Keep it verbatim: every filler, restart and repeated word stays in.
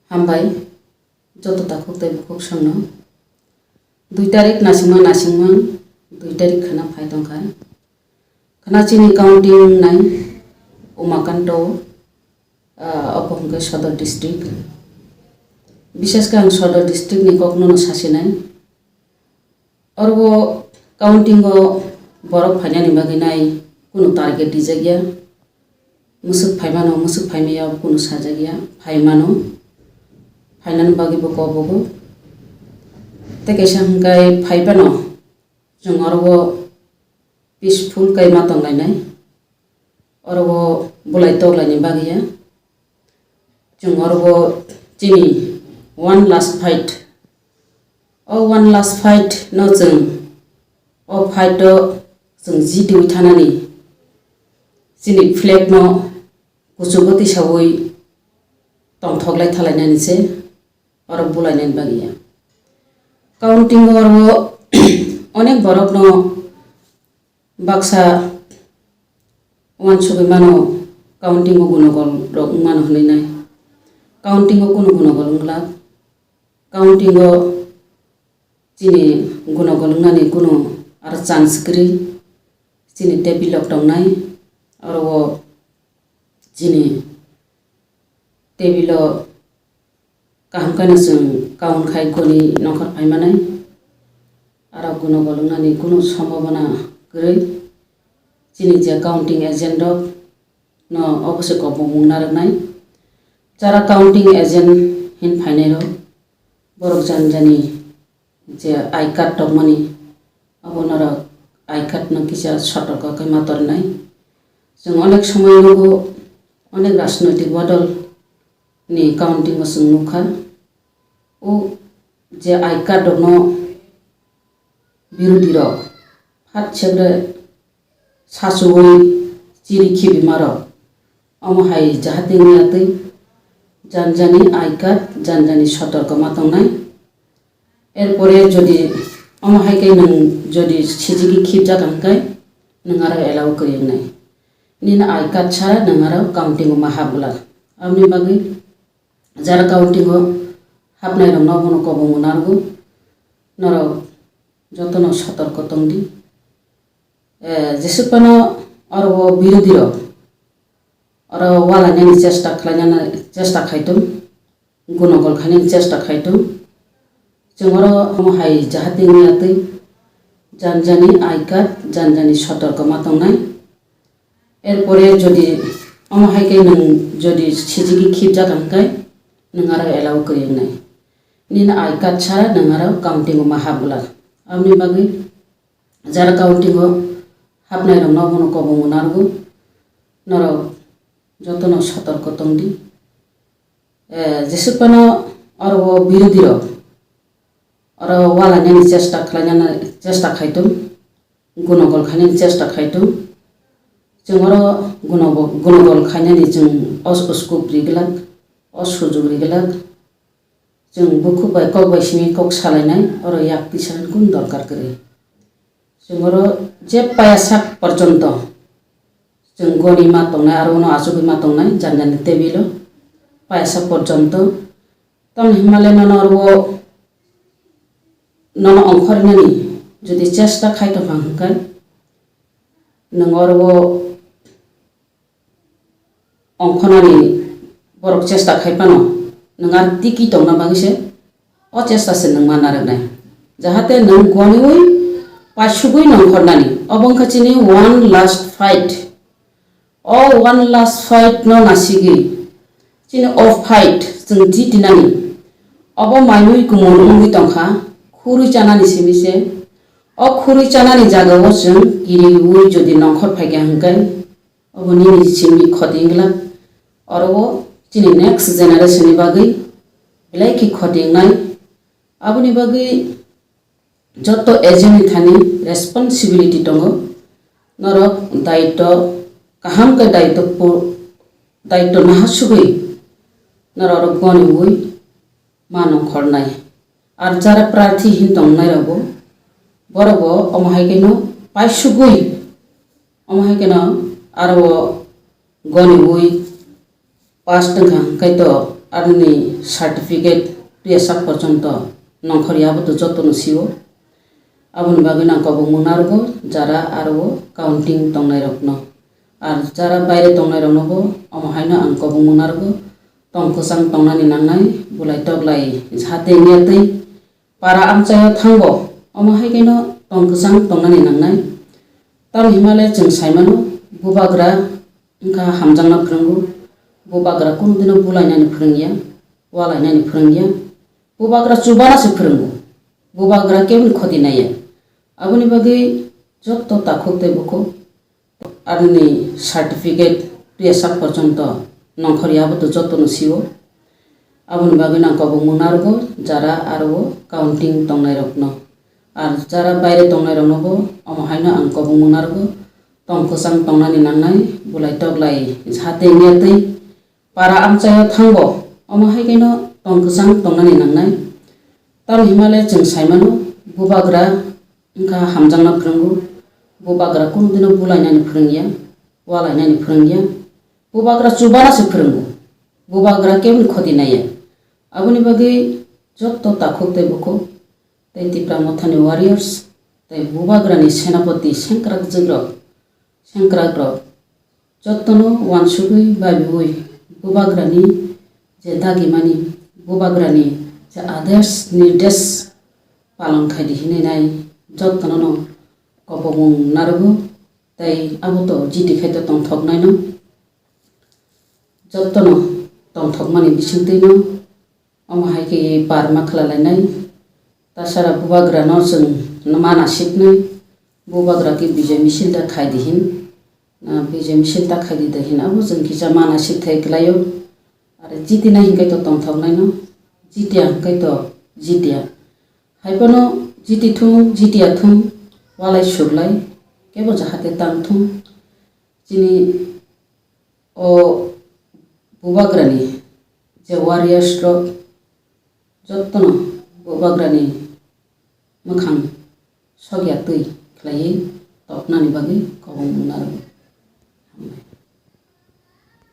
Hambai, joto takhuk tei bukhuk songno. Dui tarik nasingma nasingma, dui tarik khana phai tongkha. Khana chini counting nai Umakanto, ah, obo hwnkhe Sodor district. Bishesh khe ang Sodor district ni kokno no sasinai. Oro counting o borok phainani bagwi nai kunu target rijak ya. Mwswk phaimano, mwswk phaimaya kunu sajak ya. Phaimano, phainani bagwi bo kobogo. Tei kaisa hwnkhe phaibano chwng oro peaceful khe ma tonglainai. Oro bo bulai toklaini bagwi ya. Chwng oro bo chini one last fight. O one last fight no chwng, o fight o chwng jitiwi thanani chini flag no kuchugo tisawi tongthoklai thalainani se oro bulainani bagwi ya. Counting o oro onek borok no baksa uansugwi mano, counting o gunogol rok wng mano hwnwi nai. Counting o kunu gunogol wng glak. Counting o chini gunogol wngnani kunu aro chance kwrwi. Chini table rok tongnai, oro o chini table o kaham khe no chwng count khai goni nongkhor phai manai. Aro gunogol wngnani kunu sombhabona kwrwi. Chini je counting agent rok no obo se kobongmung narwknai. Jara counting agent hin phainai rok, borok jani jani je I card tongmani, abo norok I card no kisa sotorko khe ma tornai. Chwng onek somoi nugo, onek rajnoitik bodol ni counting o chwng nukha. O je I card rokno birodhi rok phat sebre sachuwi chiri khibimarok. Omo hai jahati wngya twi jani jani I card, jani jani sotorko ma tongnai. Erpore jodi omo hai khe nwng jodi sijigwi khibjak hwnkhe nwng aro allow kwrwi wngnai. Nini I card sara nwng aro counting o ma hap glak. Aboni bagwi jara counting o hapnai rokno abono kobongma narwgo. Norok jotono sotorko tongdi. Eh, jesuk phano oro o birodhi rok oro walainani chesta khlainani chesta khaitong, gunogol khainani chesta khaitong. Chwng oro omo hai jahati wngya twi jani jani I card, jani jani sotorko ma tongnai. Erpore jodi omo hai khe nwng jodi sijigwi khibjak hwnkhe nwng aro allow kwrwi wngnai. Nini I card sara nwng aro counting o ma hap glak. Aboni bagwi jara counting o hapnai rokno abono kobongma narwgo. Norok jotono sotorko tongdi. Eh, jesuk phano oro o birodhi rok oro walainani chesta khlainani chesta khaitong, gunogol khainani chesta khaitong. Chwng oro gunogo-, gunogol khainani chwng os-, uskup ri glak, o sujuk ri glak. Chwng bukhuk bai kok bai simi kok salainai, oro yak tisanani kun dorkar kwrwi. Chwng oro je paya sak porjonto chwng goni ma tongnai, aro uno achugwi ma tongnai jani jani table o paya sak porjonto. Tamni hwnmale nono oro nono ongkhornani jodi chesta khai tongkha hwnkhe nwng oro ongkhornani borok chesta khai phano nwng aro tiki tongna bagwi se o chesta se nwng ma narwknai. Jahate nwng goniwi paisugwi nongkhornani. Obo wngkha chini one last fight. O one last fight no nasigwi chini o fight chwng jitinani. Obo mainwi kumung wngwi tongkha, khurwi chanani simi se. O khurwi chanani jagao chwng kiriwi jodi nongkhor phaikha hwnkhe, obo nini simi khoti wngla. Oro o chini next generation ni bagwi belai khe khoti wngnai. Aboni bagwi joto agent ni thani responsibility tongo. Norok daitw kaham khe daitw pu-, daitw nahasugwi norok goniwi ma nongkhornai. Ar jara prarthi hin tongnai rokbo, borokbo omo hai kheno paisugwi, omo hai kheno aro goniwi pass tongkha, hwnkhe to Aroni certificate tuya sak porjonto nongkhor ya, abo to jotono sio. Aboni bagwi ang kobongma narwgo jara aro counting tongnairokno. Ar jara baire tongnairoknobo omo haino ang kobongma narwgo, tong kwchang tongnani nangnai, bulai toklai jahate wngya twi para amchaio thango, omo hai khaino tong kwchang tongnani nangnai. Tamni hwnmale chwng saimano, bubagra wngkha hamjakna phwrwngo, bubagra kunu dino bulainani phwrwngya, walainani phwrwngya. Bubagra chubana se phwrwngo, bubagra keboni khoti naiya. Aboni bagwi joto takhuk tei bukhuk aroni certificate tuya sak porjonto nongkhor ya, abo to jotono sio. Aboni bagwi ang kobongma narwgo jara aro counting tongnairokno. Ar jara baire tongnairoknobo omo haino ang kobongma narwgo, tong kwchang tongnani nangnai, bulai toklai jahate wngya twi para amchaio thango, omo hai khaino tong kwchang tongnani nangnai. Tamni hwnmale chwng saimano, bubagra wngkha hamjakna phwrwngo, bubagra kunu dino bulainani phwrwngya, walainani phwrwngya. Bubagra chubana se phwrwngo, bubagra keboni khoti naiya. Aboni bagwi joto takhuk tei bukhuk tei Tipra Mothani warriors tei bubagrani senapati sengkrakjwkrok, sengkrakrok jotono uansugwi babiwi bubagrani je dagimani, bubagrani je adesh nirdesh palon khaidi hinwi nai jotono no kobongma narwgo, tei abo to jiti khai to tongthoknaino jotono tongthokmani bisingtwino. Omo hai khe parma khlailainai. Tasara bubagrano chwng mana siknai. Bubagra khe bijai misil da khaidi hin. Ah, bijai misil da khaidi da hin. Abo chwng kisa mana sikthai khlaio. Aro jitinai hinkhai to tongthoknaino. Jitiya hinkhai to jitiya. Haiphano jiti thung, jitiya thung, walai suklai, kebo jahate tang thung. Chini o bubagrani je warriors rok jotono bubagrani mwkhang sokya twi khlaiwi toknani bagwi kobongma narwgo.